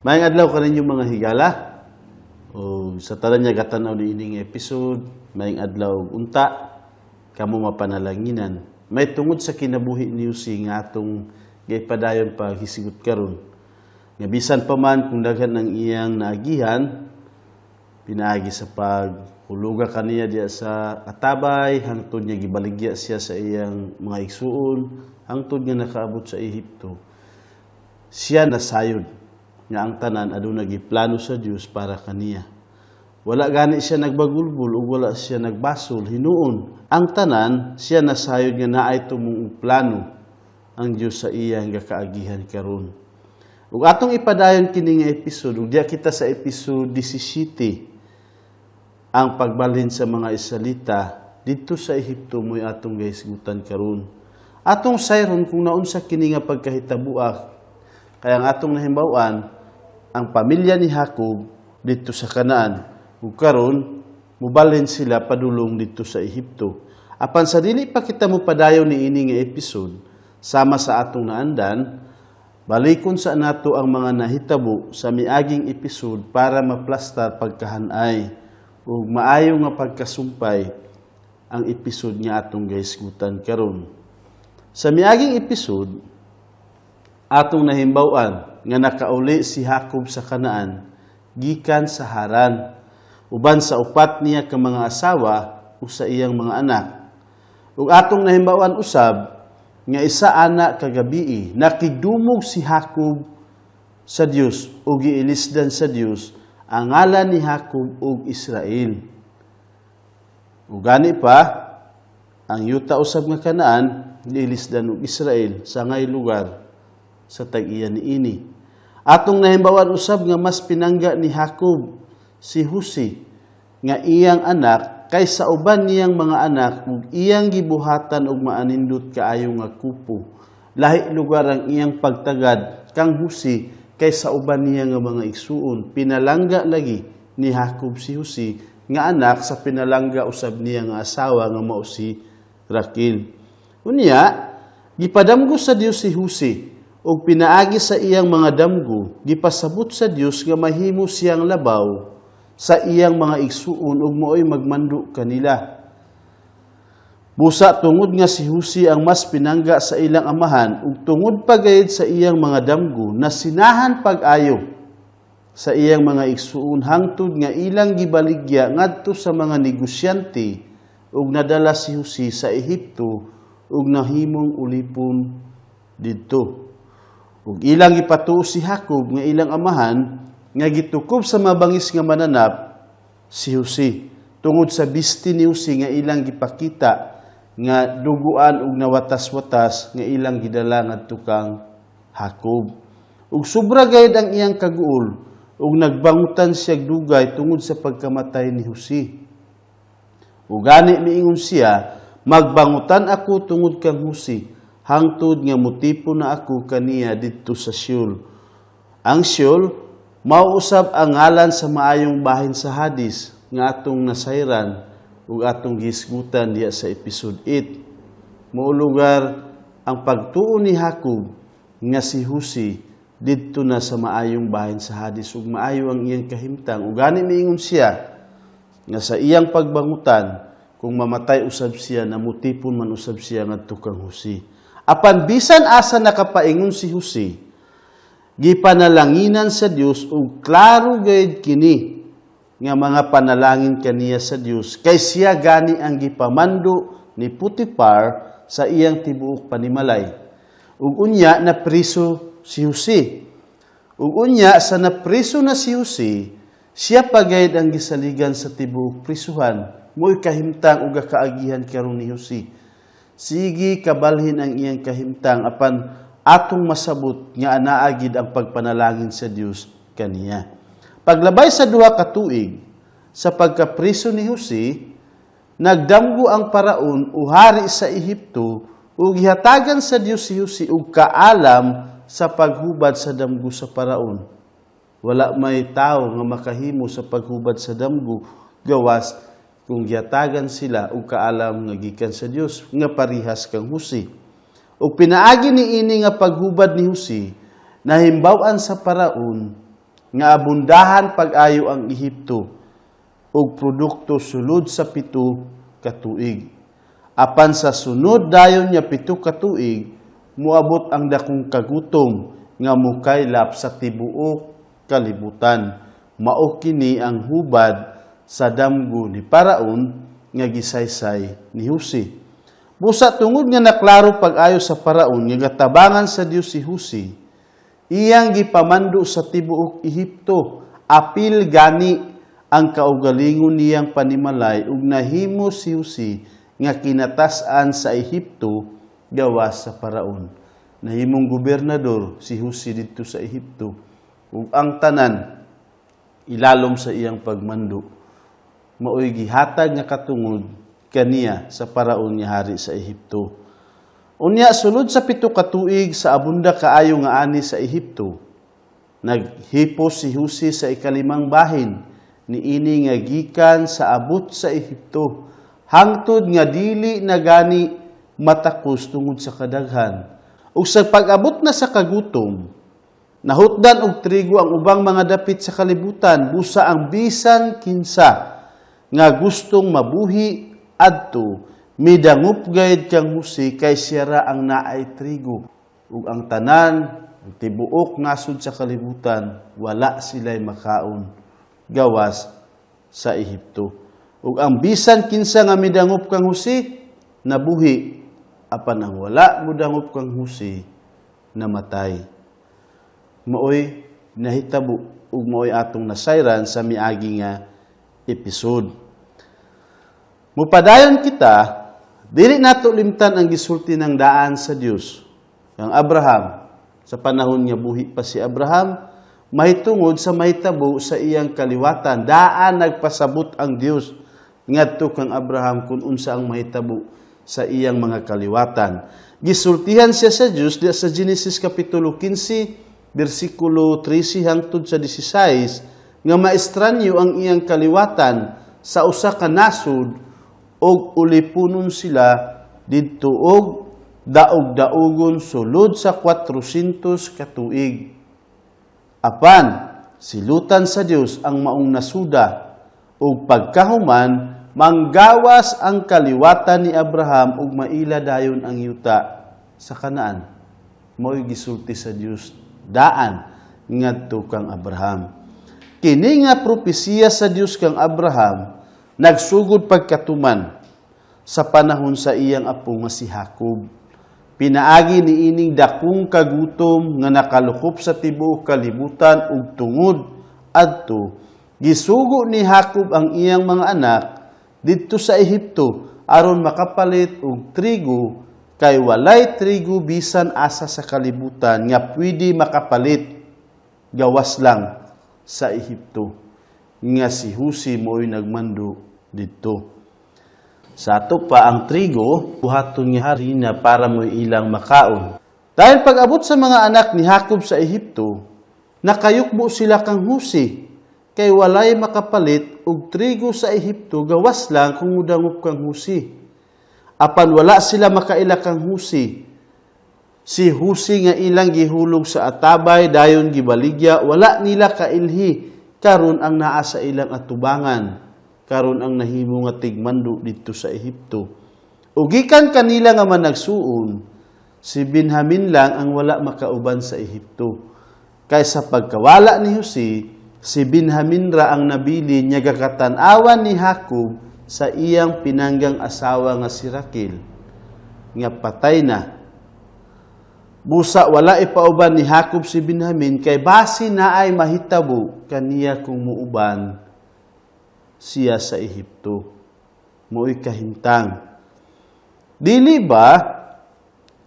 Maayong adlaw kaninyo, mga higala. O sa tanan nga gatanaw ni ining episode, maayong adlaw ug unta kamo mapanalanginan. May tungod sa kinabuhi ni Jose nga atong gipadayon paghisgot karon. Nga bisan pa man kung daghan ang iyang naagihan, pinaagi sa paghuluga kaniya diya sa atabay, hangtod niya gibaligya siya sa iyang mga igsuon, hangtod nga nakaabot sa Ehipto. Siya nasayod nga ang tanan aduna giplano sa Dios para kaniya. Wala gani siya nagbagulbul ug wala siya nagbasol hinuon. Ang tanan, siya nasayod nga naay tumong plano ang Dios sa iyang gakaagihan karon. Ug atong ipadayon kini nga episode, ug diya kita sa episode 17, ang pagbalhin sa mga Israelita didto sa Ehipto, mo'y atong gahisgutan karon. Atong sayron kung naunsa kini nga pagkahitabuak. Kaya ang atong nahimbaw-an, ang pamilya ni Jacob didto sa Kanaan ug karon mubalhin sila padulong didto sa Ehipto. Apan sa dili pa kita mopadayon ni ini nga episode, sama sa atong naandan, balikon sa nato ang mga nahitabo sa miaging episode para maplastar pagkahanay ug maayo nga pagkasumpay ang episode nga atong gahisgutan karon. Sa miaging episode, atong nahimbaw-an nga nakauli si Jacob sa Kanaan gikan sa Haran uban sa upat niya ka mga asawa ug sa iyang mga anak. Ug atong nahimbaw-an usab nga isa ana ka gabii, nakigdumog si Jacob sa Dios ug giilisdan sa Dios ang ngalan ni Jacob ug Israel. Ug gani pa ang yuta usab nga Kanaan giilisdan og Israel sa ngay lugar sa tag-iya niini. Atong nahimbaw-an usab nga mas pinangga ni Jacob si Jose nga iyang anak kaysa uban niyang mga anak ug iyang gibuhatan og maanindot kaayo nga kupo. Lahi lugar ang iyang pagtagad kang Jose kaysa uban niya nga mga igsuon. Pinalangga lagi ni Jacob si Jose nga anak sa pinalangga usab niya nga asawa nga mao si Raquel. Unya, gipadamgo sa Dios si Jose ug pinaagi sa iyang mga damgo, gipasabot sa Dios nga mahimo siyang labaw sa iyang mga igsuon ug maoy magmando kanila. Busa tungod nga si Jose ang mas pinangga sa ilang amahan ug tungod pa gayud sa iyang mga damgo, nasinahan pag-ayo sa iyang mga igsuon hangtod nga ilang gibaligya ngadto sa mga negosyante ug nadala si Jose sa Ehipto ug nahimong ulipon didto. Ug ilang gipatuo si Jacob nga ilang amahan nga gitukob sa mabangis nga mananap si Jose tungod sa bisti ni Jose nga ilang gipakita nga duguan ug nawatas-watas nga ilang gidala ngadto kang Jacob. Ug sobra gayud ang iyang kaguol ug nagbangutan siya dugay tungod sa pagkamatay ni Jose. Ug gani miingon siya, "Magbangutan ako tungod kang Jose hangtod nga mutipon na ako kaniya didto sa Sheol." Ang Sheol mao usab ang ngalan sa maayong bahin sa Hades nga atong nasayran ug atong gihisgutan diya sa episode 8. Mao lugar ang pagtuo ni Jacob nga si Jose didto na sa maayong bahin sa Hades ug maayo ang iyang kahimtang. Ug gani miingon siya nga sa iyang pagbangutan, kung mamatay usab siya, namutipon man usab siya ngadto kang Jose. Apan bisan asa nakapaingon si Jose, gipanalanginan sa Dios ug klaro gayud kini nga mga panalangin kaniya sa Dios kay siya gani ang gipamando ni Potiphar sa iyang tibuok panimalay. Ug unya napriso si Jose. Ug unya sa napriso na si Jose, siya pa gayud ang gisaligan sa tibuok prisuhan. Mo'y kahimtang ug kaagihan karon ni Jose. Sige kabalhin ang iyang kahimtang, apan atong masabot nga anaa gid ang pagpanalangin sa Dios kaniya. Paglabay sa 2 ka tuig sa pagkapriso ni Jose, nagdamgo ang paraon o hari sa Ehipto ug gihatagan sa Dios si Jose og kaalam sa paghubad sa damgo sa paraon. Wala may tao nga makahimo sa paghubad sa damgo gawas kung gihatagan sila og kaalam nga gikan sa Dios nga parihas kang Jose. Ug pinaagi ni ini nga paghubad ni Jose, nahimbaw-an sa paraon Nga abundahan pag-ayo ang Ehipto og produkto sulod sa 7 ka tuig. Apan sa sunod dayon nga 7 ka tuig, moabot ang dakong kagutom nga mukaylap sa tibuok kalibutan. Mao kini ang hubad sa damgo ni Paraon nga gisaysay ni Jose. Busa tungod nga naklaro pag-ayo sa Paraon nga gatabangan sa Dios si Jose, iyang gipamando sa tibuok Ehipto, apil gani ang kaugalingon niyang panimalay, ug nahimo si Jose nga kinatas-an sa Ehipto gawas sa Paraon. Nahimong gobernador si Jose didto sa Ehipto ug ang tanan ilalom sa iyang pagmando. Maoy gihatag nga katungod kaniya sa Paraon nga hari sa Ehipto. Unya sulod sa 7 ka tuig sa abunda kaayo nga ani sa Ehipto, naghipos si Jose sa ikalimang bahin niini nga gikan sa abot sa Ehipto, hangtod nga dili na gani matakos tungod sa kadaghan. Ug sa pag-abot na sa kagutom, nahutdan og trigo ang ubang mga dapit sa kalibutan, busa ang bisan kinsa nga gustong mabuhi adto midangop gayud kang Jose kay siya ra ang naay trigo. Ug ang tanan, ang tibuok nasod sa kalibutan, wala sila'y makaon gawas sa Ehipto. Ug ang bisan kinsa nga midangop kang Jose nabuhi, apan ang wala modangop kang Jose namatay. Maoy nahitabo ug maoy atong nasayran sa miagi nga episode. Mupadayon kita, dili nato limtan ang gisulti ng daan sa Dios kang Abraham sa panahon nga buhi pa si Abraham, mahitungod sa mahitabo sa iyang kaliwatan. Daan nagpasabot ang Dios ngadto kang Abraham kung unsa ang mahitabo sa iyang mga kaliwatan. Gisultihan siya sa Dios diya sa Genesis kapitulo 15 bersikulo 13 hangtod sa 16 nga maestranyo ang iyang kaliwatan sa usa ka nasod og ulipunon sila didto og daog-daogon sulod sa 400 ka tuig. Apan silutan sa Dios ang maong nasuda ug pagkahuman manggawas ang kaliwatan ni Abraham ug maila dayon ang yuta sa Kanaan. Mao'y gisulti sa Dios daan ngadto kang Abraham. Kini nga propesiya sa Dios kang Abraham nagsugod pagkatuman sa panahon sa iyang apo nga si Jacob. Pinaagi ni ining dakong kagutom nga nakalukop sa tibuok kalibutan, ug tungod adto gisugo ni Jacob ang iyang mga anak didto sa Ehipto aron makapalit og trigo kay walay trigo bisan asa sa kalibutan nga pwede makapalit gawas lang sa Ehipto nga si Jose mo'y nagmando didto. Sa ato pa ang trigo, buhaton nga harina para mo ilang makaon. Dahil pag-abot sa mga anak ni Jacob sa Ehipto, nakayukbo sila kang Jose, kay walay makapalit og trigo sa Ehipto gawas lang kung mudangop kang Jose. Apan wala sila makaila kang Jose. Si Jose nga ilang gihulog sa atabay dayon gibaligya, wala nila kailhi karon ang naa sa ilang atubangan, karon ang nahimo nga tigmando didto sa Ehipto. Ug gikan kanila nga managsuon, si Benjamin lang ang wala makauban sa Ehipto. Kay sa pagkawala ni Jose, si Benjamin ra ang nabili niya gakatan-awan ni Jacob sa iyang pinanggang asawa nga si Raquel nga patay na. Busa wala ipauban ni Jacob si Benjamin kay basi na ay mahitabo kaniya kung muuban siya sa Ehipto. Mo'y kahimtang. Dili ba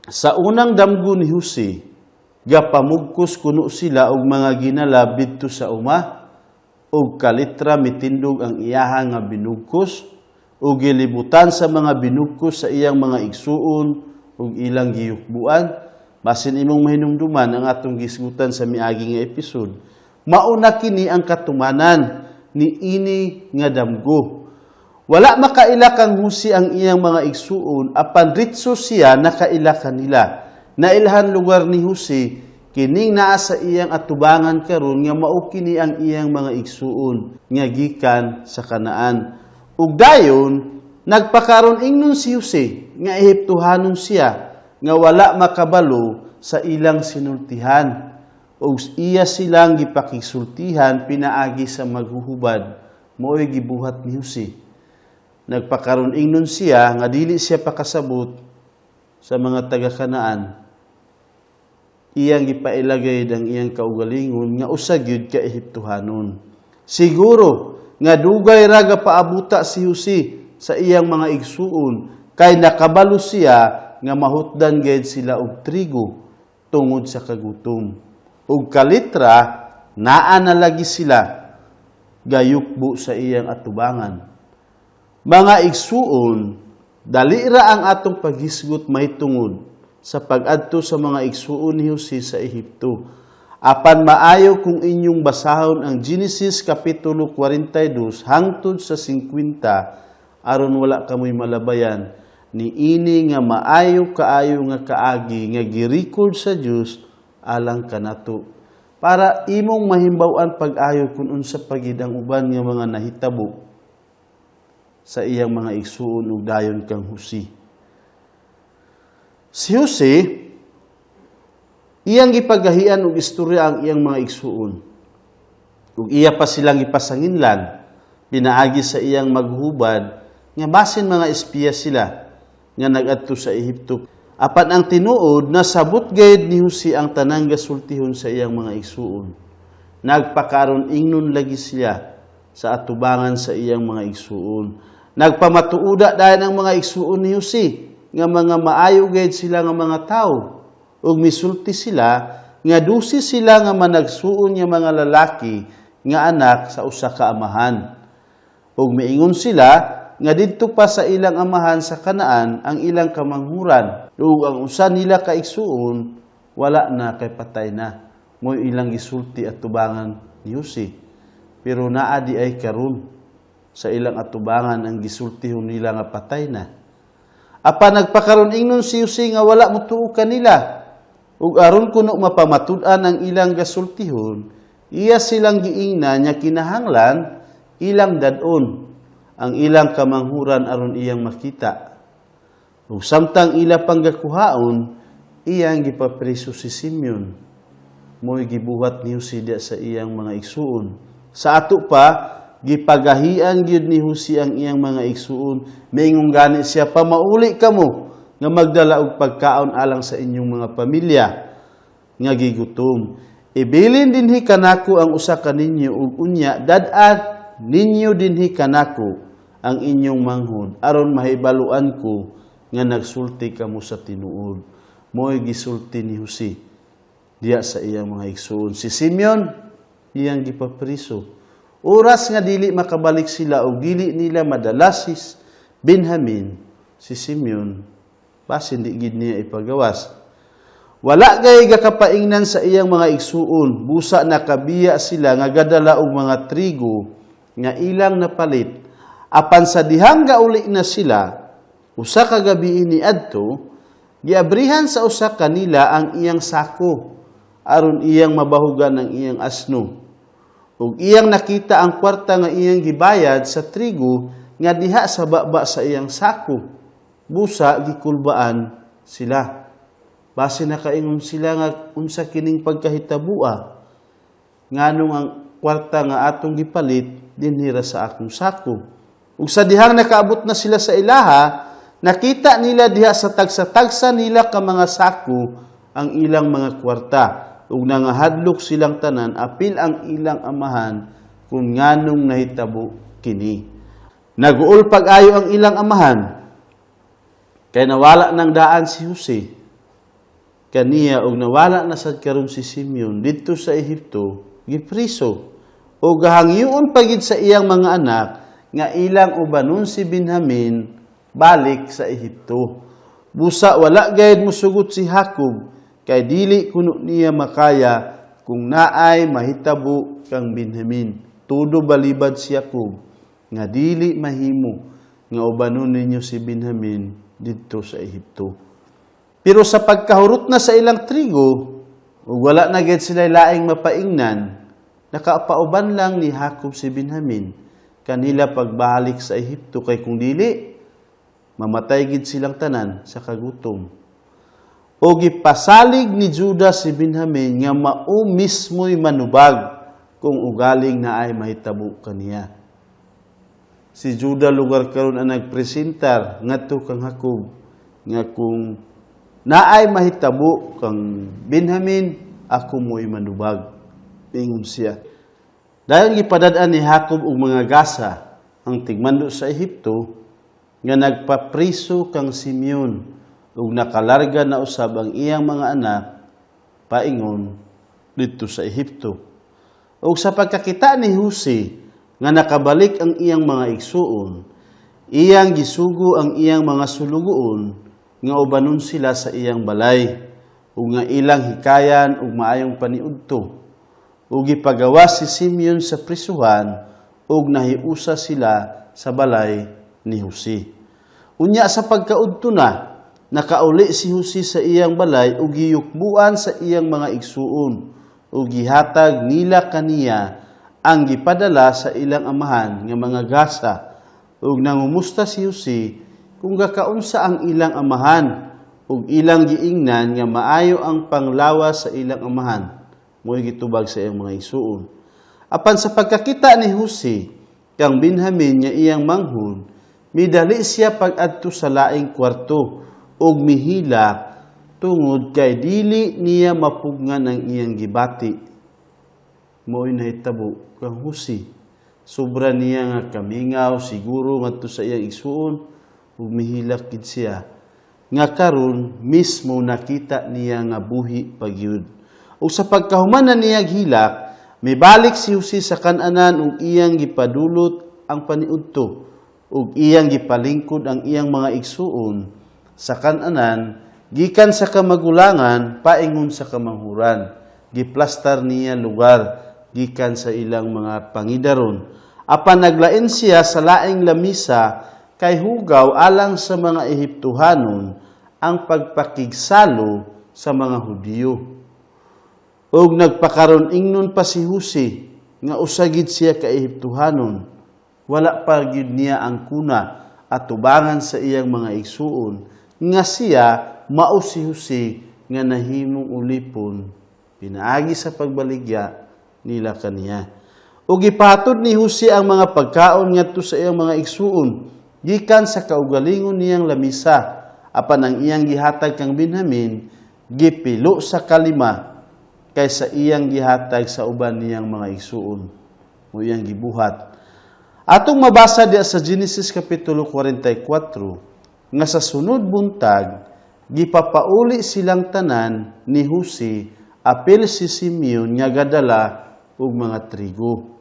sa unang damgo ni Jose, gapamugkos kuno sila og mga ginalab didto sa uma, og kalitra mitindog ang iyaha nga binugkos, ug gilibutan sa mga binugkos sa iyang mga igsuon ug ilang giyukbuan? Basin imong mahinumduman ang atong gisgutan sa miagi nga episode. Mauna kini ang katumanan ni ini nga damgo. Wala makaila kang Jose ang iyang mga igsuon, apan ritso siya nakaila kanila. Nailhan lugar ni Jose Kining naa sa iyang atubangan karon nga mao kini ang iyang mga igsuon nga gikan sa Kanaan. Ug dayon nagpakaron ingnon si Jose nga Ehiptohanon siya nga wala makabalo sa ilang sinultihan. Ug iya silang gipakigsultihan pinaagi sa maghuhubad. Mao'y gibuhat ni Jose. Nagpakaron ingnon siya nga dili siya pakasabot sa mga taga Kanaan. Iyang gipailagay ang iyang kaugalingon nga usa gyud ka Ehiptohanon. Siguro nga dugay ra paabuta si Jose sa iyang mga igsuon kay nakabalo siya nga mahutdan gayud sila og trigo tungod sa kagutom. Ug kalitra naa na lagi sila gayukbo sa iyang atubangan. Mga igsuon, dali ra ang atong paghisgot mahitungod sa pag-adto sa mga igsuon ni Jose sa Ehipto. Apan maayo kung inyong basahon ang Genesis Kapitulo 42 hangtod sa 50 aron wala kamoy malabayan ni ini nga maayo kaayo nga kaagi nga gi-record sa Dios alang kanato para imong mahimbaw-an pag-ayo kung unsa pagid ang uban nga mga nahitabo sa iyang mga igsuon ug dayon kang Jose. Si Jose, iyang gipagahian og istorya ang iyang mga igsuon. Ug iya pa silang gipasanginlan, pinaagi sa iyang maghubad, nga basin mga espiya sila nga nag-adto sa Ehipto. Apan ang tinuod, nasabot gayud ni Jose ang tanang gasultihon sa iyang mga igsuon. Nagpakaron ingnon lagi siya sa atubangan sa iyang mga igsuon. Nagpamatuoda dayon ang mga igsuon ni Jose nga mga maayo gayud sila nga mga tawo. Ug misulti sila nga 12 sila nga managsuon nga mga lalaki nga anak sa usa ka amahan. Ug miingon sila nga didto pa sa ilang amahan sa Kanaan ang ilang kamanghuran. Ug ang usa nila ka igsuon wala na kay patay na. Mo'y ilang gisulti at tubangan ni Jose. Pero naa di ay karon sa ilang atubangan ang gisultihon nila nga patay na. Apan nagpakaron ingnon si Jose nga wala motuo kanila. Ug aron kuno mapamatud-an ang ilang gasultihon, iya silang giingna nya kinahanglan ilang dad-on ang ilang kamanghuran aron iyang makita. Ug samtang ila panggakuhaon, iyang gipapreso si Simeon. Mo'y gibuhat ni Jose diya sa iyang mga igsuon. Sa ato pa, gipagahian gyud ni Jose ang iyang mga igsuon. Miingon gani siya, "Pamauli kamo nga magdala og pagkaon alang sa inyong mga pamilya nga gigutom. Ibilin dinhi kanako ang usa kaninyo ug unya dad-at ninyo dinhi kanako ang inyong manghod aron mahibaluan ko nga nagsulti kamo sa tinuod." Mo'y gisulti ni Jose diya sa iyang mga igsuon. Si Simeon iyang gipapriso. Oras nga dili makabalik sila o dili nila madala si Benjamin, si Simeon, basin di gid niya ipagawas. Wala gay gakapaingnan sa iyang mga igsuon, busa nakabiya sila nga gadala og mga trigo nga ilang napalit. Apan sa dihang gauli na sila, usa ka gabi ni adto, giabrihan sa usa kanila ang iyang sako aron iyang mabahugan ang iyang asno. Ug iyang nakita ang kwarta nga iyang gibayad sa trigo nga diha sa baba sa iyang sako. Busa gikulbaan sila. Base nakaingon sila nga unsa kining pagkahitabua. Nganong ang kwarta nga atong gipalit dinhi ra sa akong sako? Ug sa dihang nakaabot na sila sa ilaha, nakita nila diha sa tagsa-tagsa nila ka mga sako ang ilang mga kwarta. Ug nangahadlok silang tanan apil ang ilang amahan kung nganong nahitabo kini. Naguol pag-ayo ang ilang amahan kay nawala ng daan si Jose kaniya ug nawala na sad karon si Simeon didto sa Ehipto gipriso. O gahangyoon pagid sa iyang mga anak nga ilang ubanon si Benjamin balik sa Ehipto. Busa wala gayud mosugot si Jacob kay dili kuno niya makaya kung naay mahitabo kang Benjamin. Tudo balibad si Jacob nga dili mahimo nga ubanon ninyo si Benjamin didto sa Ehipto. Pero sa pagkahurot na sa ilang trigo, Ug wala na gid sila laing mapaingnan, nakapauban lang ni Jacob si Benjamin kanila pagbalik sa Ehipto kay kung dili mamatay gid silang tanan sa kagutom. O gipasalig ni Judas si Benjamin nga mao mismo'y manubag kung ugaling naay mahitabo kaniya. Si Judah lugar karon ang nagpresentar ngadto kang Jacob nga kung naay mahitabo kang Benjamin, ako mo'y manubag. Ingon siya. Dayon gipadad-an ni Jacob og mga gasa ang tigmando sa Ehipto nga nagpapriso kang Simeon ug nakalarga na usab ang iyang mga anak paingon didto sa Ehipto. Ug sa pagkakita ni Jose nga nakabalik ang iyang mga igsuon, iyang gisugo ang iyang mga sulugoon nga ubanon sila sa iyang balay ug nga ilang hikayan ug maayong paniudto. Ug gipagawas si Simeon sa prisuhan ug nahiusa sila sa balay ni Jose. Unya sa pagkaudto na, nakauli si Jose sa iyang balay ug giyukbuan sa iyang mga igsuon ug gihatag nila kaniya ang gipadala sa ilang amahan nga mga gasa. Ug nangumusta si Jose kung gakaunsa ang ilang amahan ug ilang giingnan nga maayo ang panglawas sa ilang amahan. Mo'y gitubag sa iyang mga igsuon. Apan sa pagkakita ni Jose kang Benjamin nga iyang manghud, midali siya pag-adto sa laing kwarto ug mihilak tungod kay dili niya mapugngan ang iyang gibati. Mo'y nahitabo kang Jose. Sobra niya nga kamingaw siguro ngadto sa iyang igsuon ug mihilak gid siya. Nga karon mismo nakita niya nga buhi pagyud. Ug sa pagkahuman na niya hilak, mibalik si Jose sa Kananan ug iyang gipadulot ang paniudto ug iyang gipalingkod ang iyang mga igsuon sa Kananan gikan sa kamagulangan paingon sa kamanghuran. Giplastar niya lugar gikan sa ilang mga pangidaron. Apan naglain siya sa laing lamisa kay hugaw alang sa mga Ehiptohanon ang pagpakigsalo sa mga Hudiyo. Og nagpakaron ingnon pa si Jose nga usa gid siya ka Ehiptohanon. Wala pa gyud niya ang kuna at tubangan sa iyang mga igsuon nga siya mao si Jose nga nahimong ulipon pinaagi sa pagbaligya nila kaniya. Ug gipatod ni Jose ang mga pagkaon ngadto sa iyang mga igsuon gikan sa kaugalingon niyang lamisa, apan ang iyang gihatag kang Benjamin gipilo sa kalima kaysa iyang gihatag sa uban niyang mga igsuon o iyang gibuhat. Atong mabasa diya sa Genesis Kapitulo 44 nga sa sunod buntag gipapauli silang tanan ni Jose apil si Simeon nga gadala og mga trigo.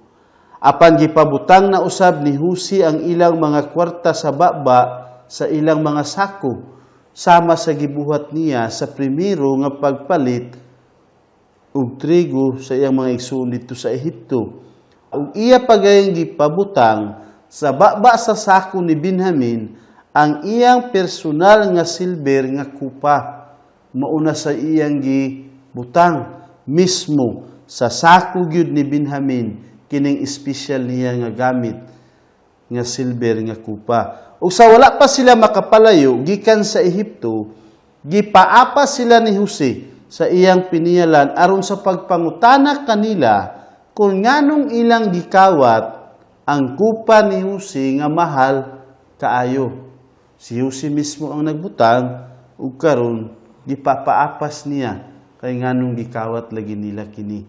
Apan gipabutang na usab ni Jose ang ilang mga kwarta sa baba sa ilang mga sako sama sa gibuhat niya sa primero nga pagpalit og trigo sa iyang mga igsoon didto sa Ehipto. Ug iya pagayong gipabutang sa baba sa sako ni Benjamin ang iyang personal nga silver nga kupa. Mauna sa iyang gibutang mismo sa sako gyud ni Benjamin kining espesyal niya nga gamit nga silver nga kupa. Ug sa wala pa sila makapalayo gikan sa Ehipto, gipaapa sila ni Jose sa iyang piniyalan aron sa pagpangutana kanila kung nganong ilang gikawat ang kupa ni Jose nga mahal kaayo. Si Jose mismo ang nagbutang ug karon gipapaapas niya kay nganong gikawat lagi nila kini.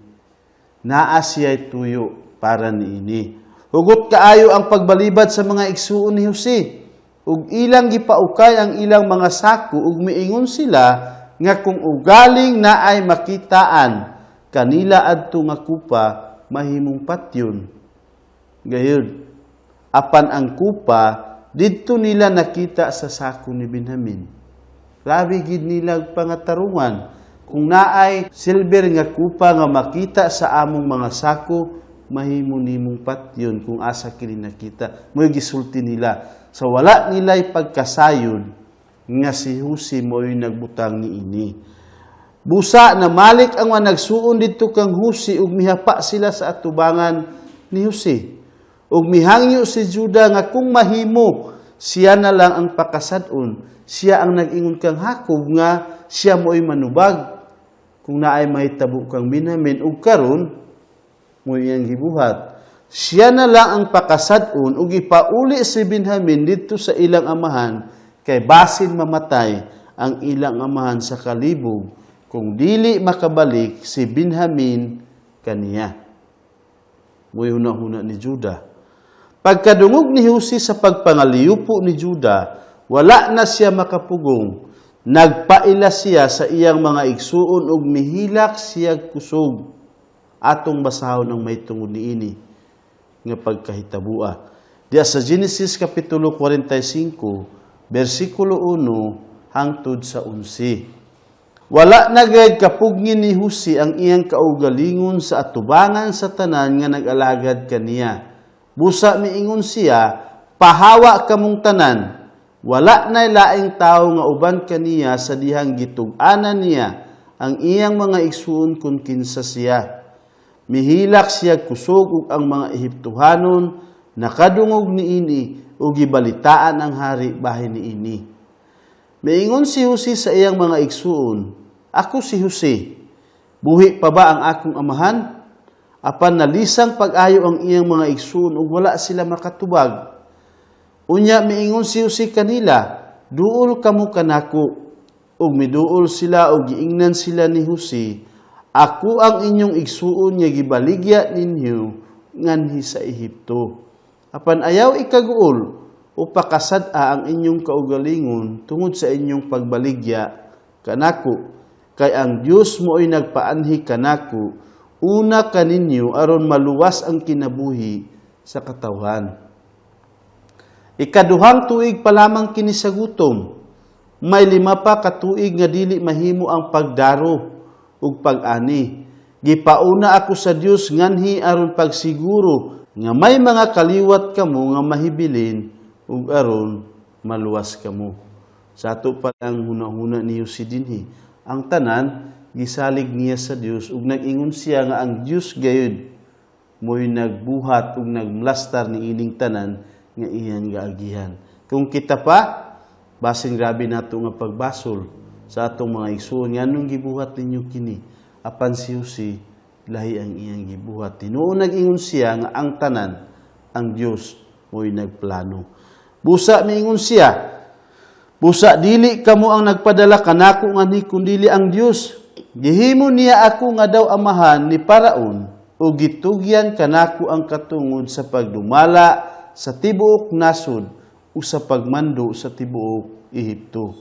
Naa siya'y tuyo para niini. Hugot kaayo ang pagbalibad sa mga igsuon ni Jose. Ug ilang gipaukay ang ilang mga sako ug miingon sila nga kung ugaling naay makitaan kanila adto nga kupa mahimong patyon. Gayud, apan ang kupa didto nila nakita sa sako ni Benjamin. Grabe gid nila pangatarungan. Kung naay silver nga kupa nga makita sa among mga sako, mahimo nimong patyon kung asa kini nakita. Mo'y gisulti nila. Sa wala nila'y pagkasayod nga si Jose mo'y nagbutang niini. Busa namalik ang mga nagsuon didto kang Jose ug mihapa sila sa atubangan ni Jose. Ug mihangyo si Juda nga kung mahimo siya na lang ang pakasad-on. Siya ang nag-ingon kang Jacob nga siya mo'y manubag kung naay mahitabo kang Benjamin, ug karon mo iyang gibuhat. Siya na lang ang pakasad-on ug ipauli si Benjamin didto sa ilang amahan kay basin mamatay ang ilang amahan sa kalibog kung dili makabalik si Benjamin kaniya. Mo'y huna-huna ni Juda. Pagkadungog ni Jose sa pagpangaliyupo ni Juda, wala na siya makapugong. Nagpaila siya sa iyang mga igsuon ug mihilak siya kusog. Atong basahon ang may tungod niini nga pagkahitabua. Diya sa Genesis Kapitulo 45, versikulo 1 hangtod sa 11. Wala na gayud kapugngin ni Jose ang iyang kaugalingon sa atubangan sa tanan nga nag-alagad kaniya. Busa miingon siya, "Pahawa kamong tanan." Wala na laing tawo nga uban kaniya sa dihang gitug-anan niya ang iyang mga igsuon kung kinsa siya. Mihilak siya kusog ug ang mga Ehiptohanon nakadungog niini ug gibalitaan ang hari bahin niini. Miingon si Jose sa iyang mga igsuon, "Ako si Jose. Buhi pa ba ang akong amahan?" Apan nalisang pag-ayo ang iyang mga igsuon ug wala sila makatubag. Unya miingon si Jose kanila, "Duol kamo kanako." Ug miduol sila ug giingnan sila ni Jose, "Ako ang inyong igsuon nga gibaligya ninyo nganhi sa Ehipto. Apan ayaw ikaguol o pakasad-a ang inyong kaugalingon tungod sa inyong pagbaligya kanako, kay ang Dios mo'y nagpaanhi kanako una kaninyo aron maluwas ang kinabuhi sa katawhan. Ikaduhang tuig pa lamang kini sa gutom. May 5 pa ka tuig nga dili mahimo ang pagdaro ug pag-ani. Gipauna ako sa Dios nganhi aron pagsiguro nga may mga kaliwat kamo nga mahibilin ug aron maluwas kamo." Sa ato pa ang hunahuna ni Jose dinhi. Ang tanan gisalig niya sa Dios ug nag-ingon siya nga ang Dios gayud mo'y nagbuhat ug nagmlastar ni ining tanan nga iyang gaagihan. Kung kita pa, basin grabe nato nga pagbasol sa atong mga igsuon, nganong gibuhat ninyo kini? Apan si Jose, lahi ang iyang gibuhat. Tinuod nag-ingon siya nga ang tanan, ang Dios mo'y nagplano. Busa miingon siya, "Busa dili kamo ang nagpadala kanako nganhi kundili ang Dios. Gihimo niya ako nga daw amahan ni Paraon ug gitugyan kanako ang katungod sa pagdumala sa tibuok nasod ug sa pagmando sa tibuok Ehipto.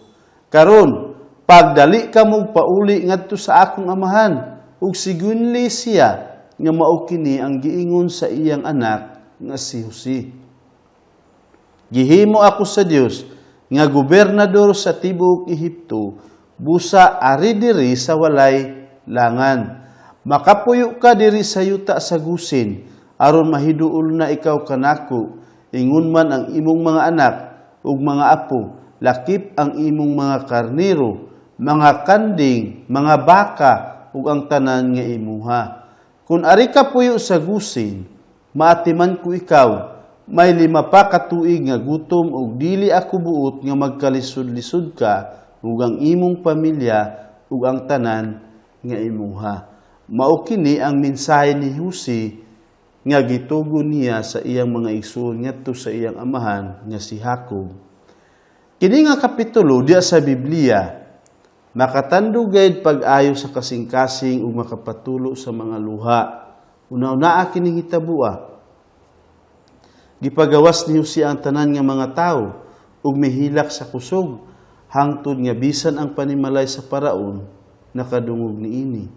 Karon, pagdali kamo pauli ngadto sa akong amahan ug sigunli siya nga mao kini ang giingon sa iyang anak nga si Jose. Gihimo ako sa Dios nga gobernador sa tibuok Ehipto, busa ari diri sa walay langan. Makapuyo ka diri sa yuta sa Gosen, aron mahiduol na ikaw kanako, ingon man ang imong mga anak ug mga apo, lakip ang imong mga karnero, mga kanding, mga baka, ug ang tanan nga imuha. Kung ari ka puyo sa Gosen, maatiman ko ikaw. May 5 pa ka tuig nga gutom ug dili ako buot nga magkalisod-lisod ka ug ang imong pamilya ug ang tanan nga imuha." Mao kini ang mensahe ni Jose nga gitugon niya sa iyang mga igsoon ngadto sa iyang amahan nga si Jacob. Kini nga kapitulo diya sa Biblia makatandog gayud pag-ayo sa kasing-kasing ug makapatulo sa mga luha. Una-unaa kining hitabua. Gipagawas ni Jose ang tanan nga mga tawo ug mihilak sa kusog hangtod nga bisan ang panimalay sa Paraon nakadungog niini.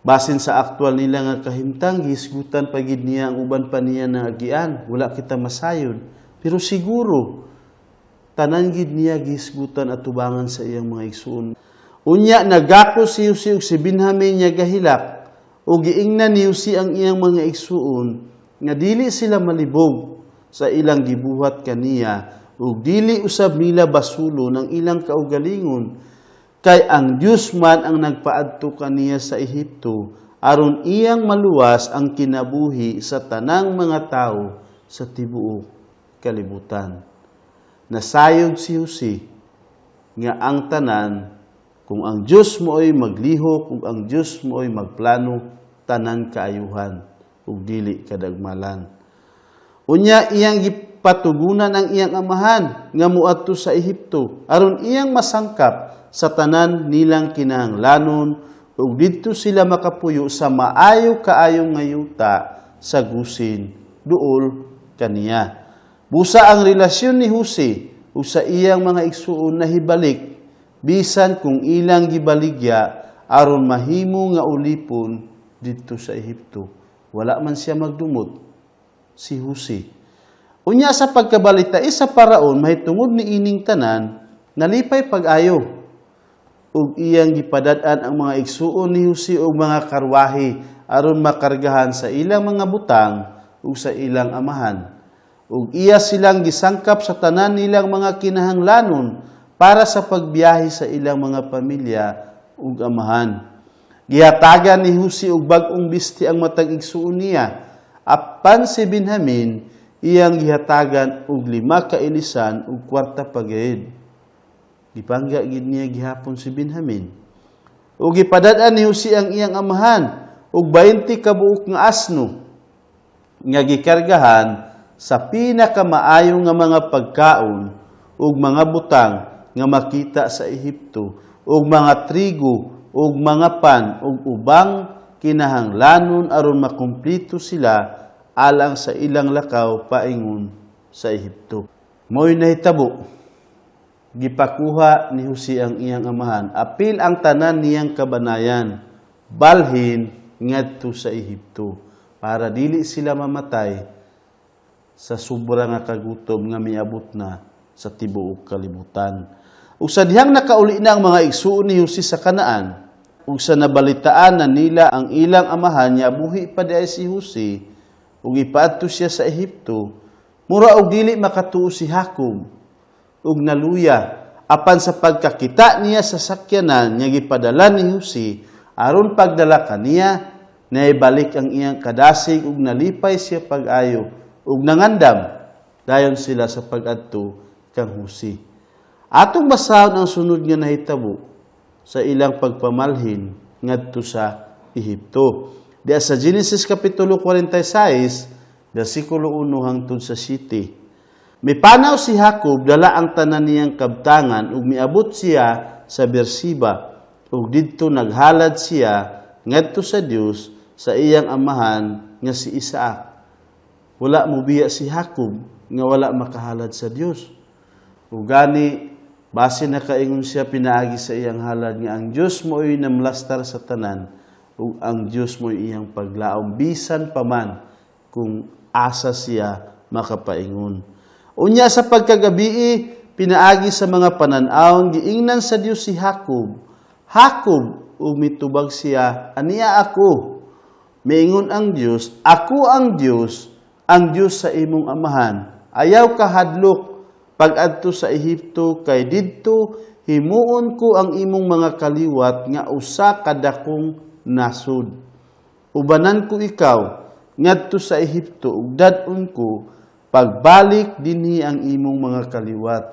Basin sa aktual nila nga kahimtang, gihisgutan pa gid niya ang uban pa niya na agian, wala kita masayod. Pero siguro tanan gid niya gihisgutan at tubangan sa iyang mga igsuon. Unya nagako si Jose ug si Benjamin niya gahilak ug giingnan ni Jose ang iyang mga igsuon nga dili sila malibog sa ilang gibuhat kaniya ug dili usab nila basulon ang ilang kaugalingon. Kay ang Dios man ang nagpaadto kaniya sa Ehipto aron iyang maluwas ang kinabuhi sa tanang mga tawo sa tibuok kalibutan. Nasayod si Jose nga ang tanan, kung ang Dios mooy maglihok ug ang Dios mooy magplano, tanan kaayuhan ug dili kadagmalan. Unya iyang gipatugunan ang iyang amahan nga moadto sa Ehipto aron iyang masangkap sa tanan nilang kinahanglanon ug didto sila makapuyo sa maayo kaayo nga yuta sa Gosen duol kaniya. Busa ang relasyon ni Jose ug sa iyang mga igsuon nahibalik bisan kung ilang gibaligya aron mahimo nga ulipon didto sa Ehipto. Wala man siya magdumot si Jose. Unya sa pagkabalita sa Paraon mahitungod ni ining tanan, nalipay pag-ayo ug iyang gipadad-an ang mga igsuon ni Jose og mga karwahe aron makargahan sa ilang mga butang ug sa ilang amahan. Ug iya silang gisangkap sa tanan nilang mga kinahanglanon para sa pagbiyahe sa ilang mga pamilya ug amahan. Gihatagan ni Jose og bag-ong bisti ang matag igsuon niya. Apan si Benjamin iyang gihatagan og 5 ka ilisan ug kwarta pa gayud. Gipangga gid niya gihapon si Benjamin. Ug gipadad-an ni Jose ang iyang amahan og 20 ka buok nga asno nga gikargahan sa pinakamaayo nga mga pagkaon ug mga butang nga makita sa Ehipto ug mga trigo ug mga pan ug ubang kinahanglanon aron makumpleto sila alang sa ilang lakaw paingon sa Ehipto. Mo'y nahitabo. Gipakuha ni Jose ang iyang amahan. Apil ang tanan niyang kabanayan. Balhin ngadto sa Ehipto para dili sila mamatay sa sobra nga kagutom nga miabot na sa tibuok kalibutan. Ug sa dihang nakauli na ang mga igsuon ni Jose sa Kanaan, ug sa nabalitaan na nila ang ilang amahan nga buhi pa diay si Jose ug ipaadto siya sa Ehipto, mura og dili makatuo si Jacob ug naluya apan sa pagkakita niya sa sakyanan nga gipadala ni Jose aron pagdala kaniya, naibalik ang iyang kadasig ug nalipay siya pag-ayo ug nangandam dayon sila sa pag-adto kang Jose. Atong basahon ang sunod nga nahitabo sa ilang pagpamalhin ngadto sa Ehipto. Diya sa Genesis Kapitulo 46, versikulo 1 hangtod sa 7. Mipanaw si Jacob dala ang tanan niyang kabtangan ug miabot siya sa Beersheba ug didto naghalad siya ngadto sa Dios sa iyang amahan nga si Isaac. Wala mobiya si Jacob nga wala makahalad sa Dios. Ug gani base nakaingon siya pinaagi sa iyang halad nga ang Dios mo'y namlastar sa tanan ug ang Dios mo'y iyang paglaom bisan pa man kung asa siya makapaingon. Unya sa pagkagabii, pinaagi sa mga panan-awon, giingnan sa Dios si Jacob. "Jacob," ug mitubag siya, "Ania ako." Miingon ang Dios, "Ako ang Dios sa imong amahan. Ayaw kahadlok pag-adto sa Ehipto kay didto himuon ko ang imong mga kaliwat nga usa ka dakong nasod. Ubanan ko ikaw ngadto sa Ehipto ug dad-on ko pagbalik dinhi ang imong mga kaliwat.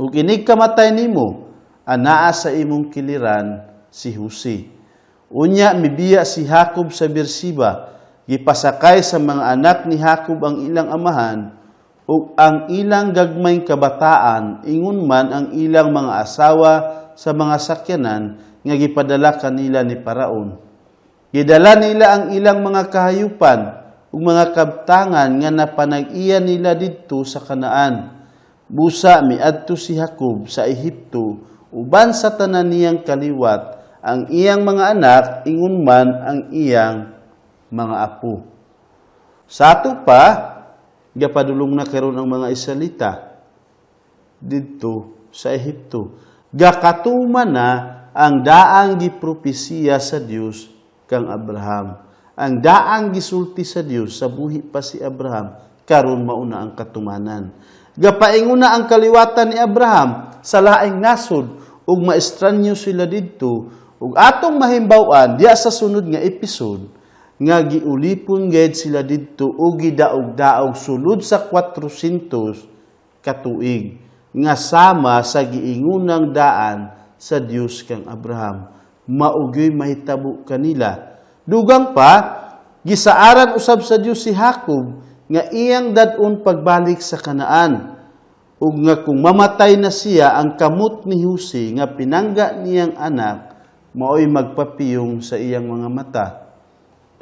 Ug inig kamatay nimo, anaa sa imong kiliran si Jose." Unya mibiya si Jacob sa Beersheba. Gipasakay sa mga anak ni Jacob ang ilang amahan ug ang ilang gagmayng kabataan, ingon man ang ilang mga asawa, sa mga sakyanan nga gipadala kanila ni Paraon. Gidala nila ang ilang mga kahayupan ug mga kabtangan nga napanag-iya nila didto sa Kanaan. Busa miadto si Jacob sa Ehipto uban sa tanan niyang kaliwat, ang iyang mga anak, ingon man ang iyang mga apo. Sa ato pa, gapadulong na karon ang mga Israelita didto sa Ehipto. Gakatuman na ang daang gipropesiya sa Dios kang Abraham. Ang daang gisulti sa Dios sa buhi pa si Abraham, karon mauna ang katumanan. Gapaingon na ang kaliwatan ni Abraham sa laing nasod. ug maestranyo sila didto, ug atong mahimbaw-an diya sa sunod nga episode nga giulipon gayud sila didto ug gidaog-daog sulod sa 400 katuig nga sama sa giingunang daan sa Dios kang Abraham. Mao gyoy mahitabo kanila. Dugang pa, gisaaran usab sa Dios si Jacob nga iyang dad-on pagbalik sa Kanaan ug nga kung mamatay na siya, ang kamot ni Jose nga pinangga niyang anak maoy magpapiyong sa iyang mga mata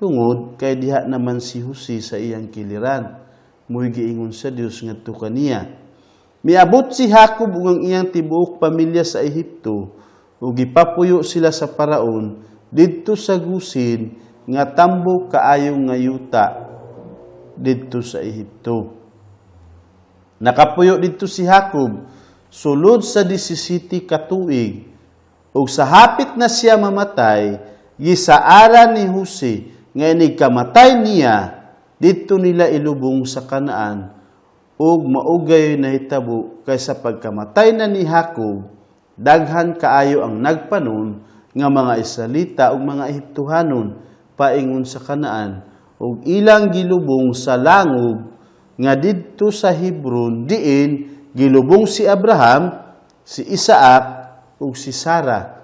tungod kay diha naman si Jose sa iyang kiliran. Mo'y giingon sa Dios ngadto kaniya. Miabot si Jacob ug ang iyang tibuok pamilya sa Ehipto ug gipapuyo sila sa Paraon didto sa Gosen nga tambok kaayo nga yuta didto sa Ehipto. Nakapuyo didto si Jacob sulod sa 17 ka tuig, ug sa hapit na siya mamatay, gisaaran ni Jose nga inig kamatay niya, didto nila ilubong sa Kanaan. Ug mao gayoy nahitabo kay sa pagkamatay na ni Jacob, daghan kaayo ang nagpanon nga mga Israelita ug mga Ehiptohanon paingon sa Kanaan ug ilang gilubong sa langob nga didto sa Hebron, diin gilubong si Abraham, si Isaac ug si Sara.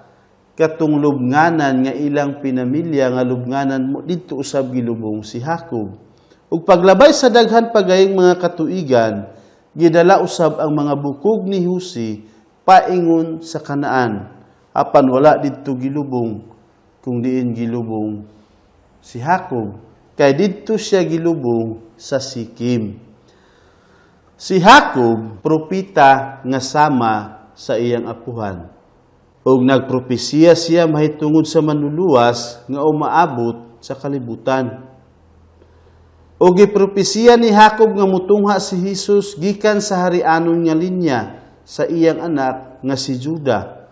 Katong lubnganan nga ilang pinamilya nga lubnganan mo didto usab gilubong si Jacob. Ug paglabay sa daghan pagayong mga katuigan, gidala usab ang mga bukog ni Jose paingon sa Kanaan. Apan wala didto gilubong kung diin gilubong si Jacob, kay didto siya gilubong sa Sikim. Si Jacob, propeta nga sama sa iyang apuhan. Og nagpropesiya siya mahitungod sa Manluluwas nga umaabot sa kalibutan. Og gipropesiya ni Jacob nga mutungha si Jesus gikan sa harianon nga linya sa iyang anak nga si Juda.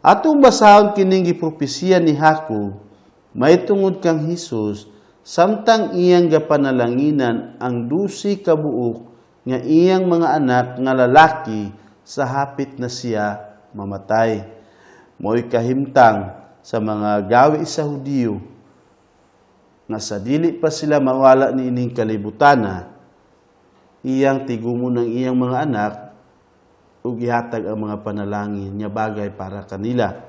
Atong basahon kining gipropesiya ni Jacob mahitungod kang Jesus samtang iyang gapanalanginan ang 12 ka buok nga iyang mga anak nga lalaki sa hapit na siya mamatay. Mo'y kahimtang sa mga gawi sa Hudiyo nga sa dili pa sila mawala ni ining kalibutana, iyang tigumon ng iyang mga anak ug ihatag ang mga panalangin nga bagay para kanila.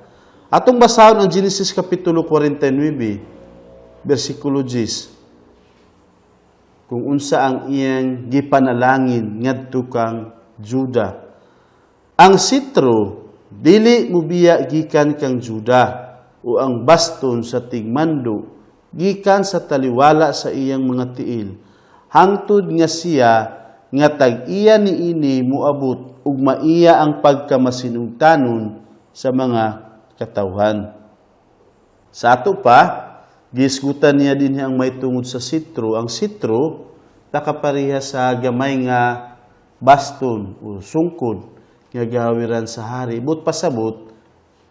Atong basahon ang Genesis Kapitulo 49, versikulo 10, kung unsa ang iyang gipanalangin ngadto kang Juda. Ang sitro dili mubiya gikan kang Juda o ang baston sa tigmando gikan sa taliwala sa iyang mga tiil, hangtod nga siya nga tag-iya niini moabot ug maiya ang pagkamasinugtanon sa mga katawhan. Sa ato pa, gisgutan niya din ang may tungod sa sitro. Ang sitro, nakapareha sa gamay nga baston o sungkod nga gawiran sa hari. But pasabot,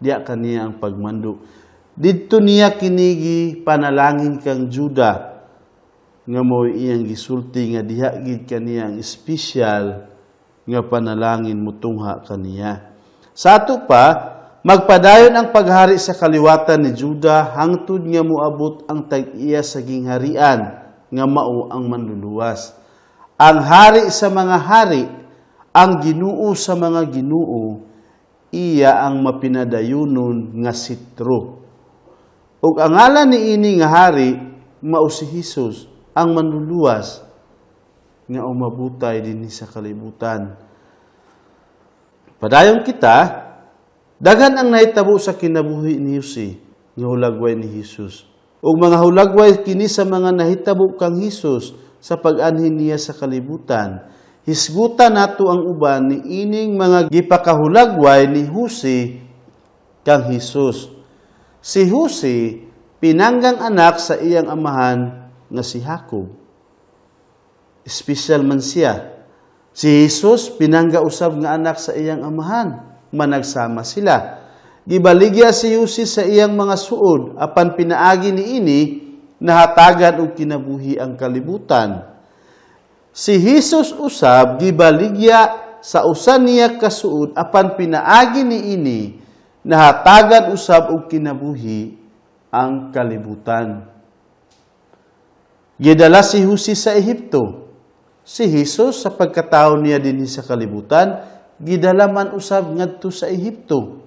diya kaniya ang pagmando. Didto niya kinigi panalangin kang Juda nga mo iyang gisulti nga diha gid kaniya ang espesyal nga panalangin mutungha kaniya. Sa ato pa, magpadayon ang paghari sa kaliwatan ni Juda hangtod nga moabot ang tag-iya sa gingharian nga mao ang Manluluwas. Ang hari sa mga hari, ang Ginoo sa mga ginoo, iya ang mapinadayunon nga sitro. Ug ang ngalan niini nga hari mao si Hesus, ang Manluluwas nga umabutay dinhi sa kalibutan. Padayon kita, daghan ang nahitabo sa kinabuhi ni Jose nga hulagway ni Hesus. Ug mga hulagway kini sa mga nahitabo kang Hesus sa pag-anhin niya sa kalibutan. Hisgutan nato ang uban ni ining mga gipakahulagway ni Jose kang Hesus. Si Jose pinanggang anak sa iyang amahan nga si Jacob. Espesyal man siya. Si Jesus pinangga usab nga anak sa iyang amahan. Managsama sila. Gibaligya si Jose sa iyang mga suod apan pinaagi niini nahatagan og kinabuhi ang kalibutan. Si Jesus usab gibaligya sa usa niya kasuod apan pinaagi niini Nahatagan usab og kinabuhi ang kalibutan. Gidala si Jose sa Ehipto. Si Jesus sa pagkatao niya dinhi sa kalibutan, gidala man usab ngadto sa Ehipto.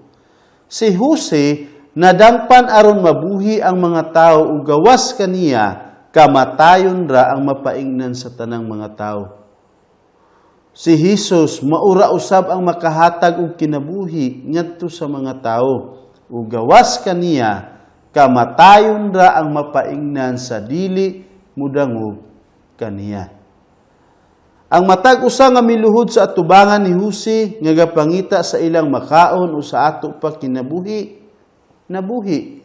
Si Jose nadangpan aron mabuhi ang mga tao ug gawas kaniya, kamatayon ra ang mapaingnan sa tanang mga tao. Si Jesus maura usab ang makahatag og kinabuhi ngadto sa mga tao ug gawas kaniya, kamatayon ra ang mapaingnan sa dili mudangog kaniya. Ang matag usa nga miluhod sa atubangan ni Jose nga gapangita sa ilang makaon o sa ato pa kinabuhi, nabuhi.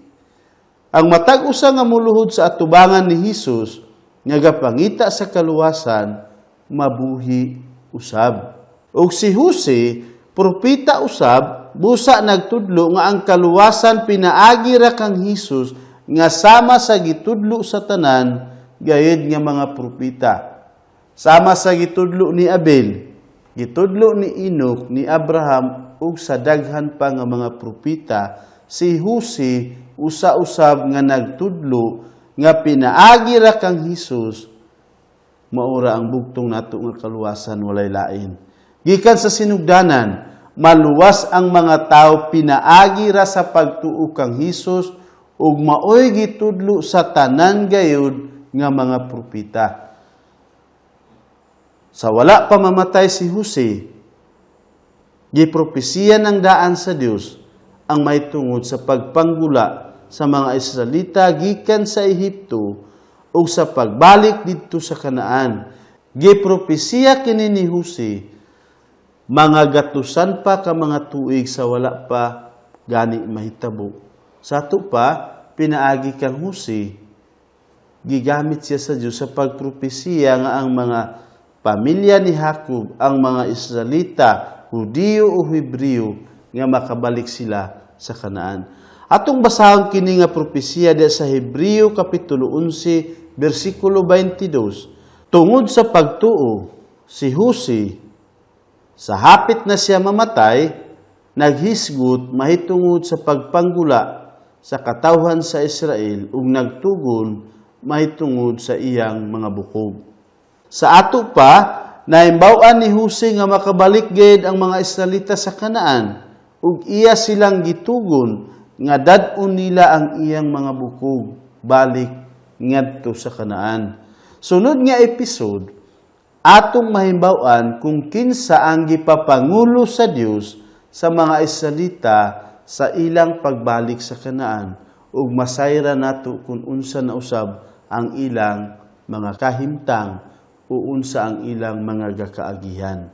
Ang matag usa nga muluhod sa atubangan ni Hesus nga gapangita sa kaluwasan, mabuhi usab. Og si Jose, propeta usab, busa nagtudlo nga ang kaluwasan pinaagi ra kang Hesus nga sama sa gitudlo sa tanan gayud nga mga propeta. Sama sa gitudlo ni Abel, gitudlo ni Enoch, ni Abraham ug sa daghan pa nga mga propeta, si Jose usa-usab nga nagtudlo nga pinaagi ra kang Hesus maura ang bugtong nato nga kaluwasan, walay lain. Gikan sa sinugdanan, maluwas ang mga tao pinaagi ra sa pagtuo kang Hesus ug maoy gitudlo sa tanan gayud nga mga propeta. Sa wala pa mamatay si Jose, gipropesiya ng daan sa Dios ang may tungod sa pagpanggula sa mga Israelita gikan sa Ehipto ug sa pagbalik didto sa Kanaan. Gipropesiya kini ni Jose mga gatusan pa ka mga tuig sa wala pa gani mahitabo. Sa ato pa, pinaagi kang Jose, gigamit siya sa Dios sa pagpropesiya nga ang mga pamilya ni Jacob, ang mga Israelita, Hudiyo o Hebreo, nga makabalik sila sa Kanaan. Atong basahon kini nga propesiya diya sa Hebreo kapitulo 11 bersikulo 22. Tungod sa pagtuo, si Jose, sa hapit na siya mamatay, naghisgot mahitungod sa pagpanggula sa katawhan sa Israel ug nagtugon mahitungod sa iyang mga bukog. Sa ato pa, naimbaw-an ni Jose nga makabalik gid ang mga Israelita sa Kanaan ug iya silang gitugon nga dad-on nila ang iyang mga bukog balik ngadto sa Kanaan. Sunod nga episode, atong mahimbaw-an kung kinsa ang gipapangulo sa Dios sa mga Israelita sa ilang pagbalik sa Kanaan ug masayra nato kung unsa na usab ang ilang mga kahimtang o unsa ang ilang mga gakaagihan.